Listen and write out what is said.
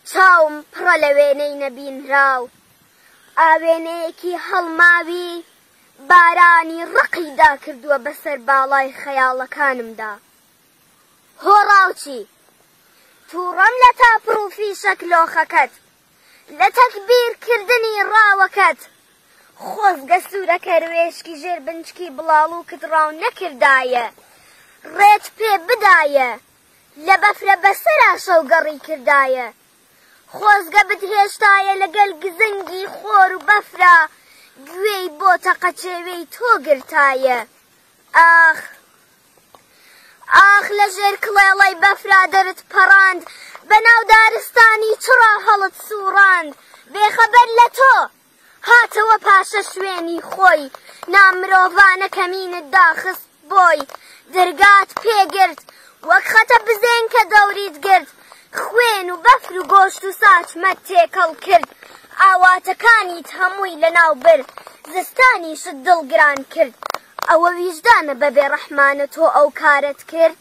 چاوم پڕە لە وێنەی نەبینراو. ئاوێنەیەکی هەڵماوی بارانی ڕەقی داکردووە بەسەر باڵای خەیاڵەکانمدا. هۆ ڕاوچی! تووڕەم لە تاپڕ و فیشەک لۆخەکەت، لە تەکبیر کردنی ڕاوەکەت. خۆزگە سوورە کەروێشکی ژێر بنچکی بڵاڵووکت ڕاو نەکردایە، ڕێت پێ بدایە، لە بەفرە بەسەرا شەوگەڕی کردایە. خۆزگە بتهێشتایە لەگەل گزنگی خۆر و بەفرا گوێی بۆ تەقەچێوێی تۆ گرتایە. ئاخ! ئاخ لە ژێر کڵێڵەی بەفرا دەرت پەڕاند، بە ناو دارستانی چڕا هەڵت سووڕاند، بێخەبەر لە تۆ، هاتەوە پاشە شوێنی خۆی، نامرۆڤانە کەمینت داخست بۆی، درگات پێ گرت، وەک خەتە بزێنکە دەوریت گرت، خوێن و بەفر و گۆشت و ساچمەت تێکەڵ کرد، ئاواتەکانیت هەمووی لەناو برد، زستانیشت دڵگران کرد. ئەوە ویژدانە بە بێ ڕەحمانە تۆ ئەو کارەت کرد؟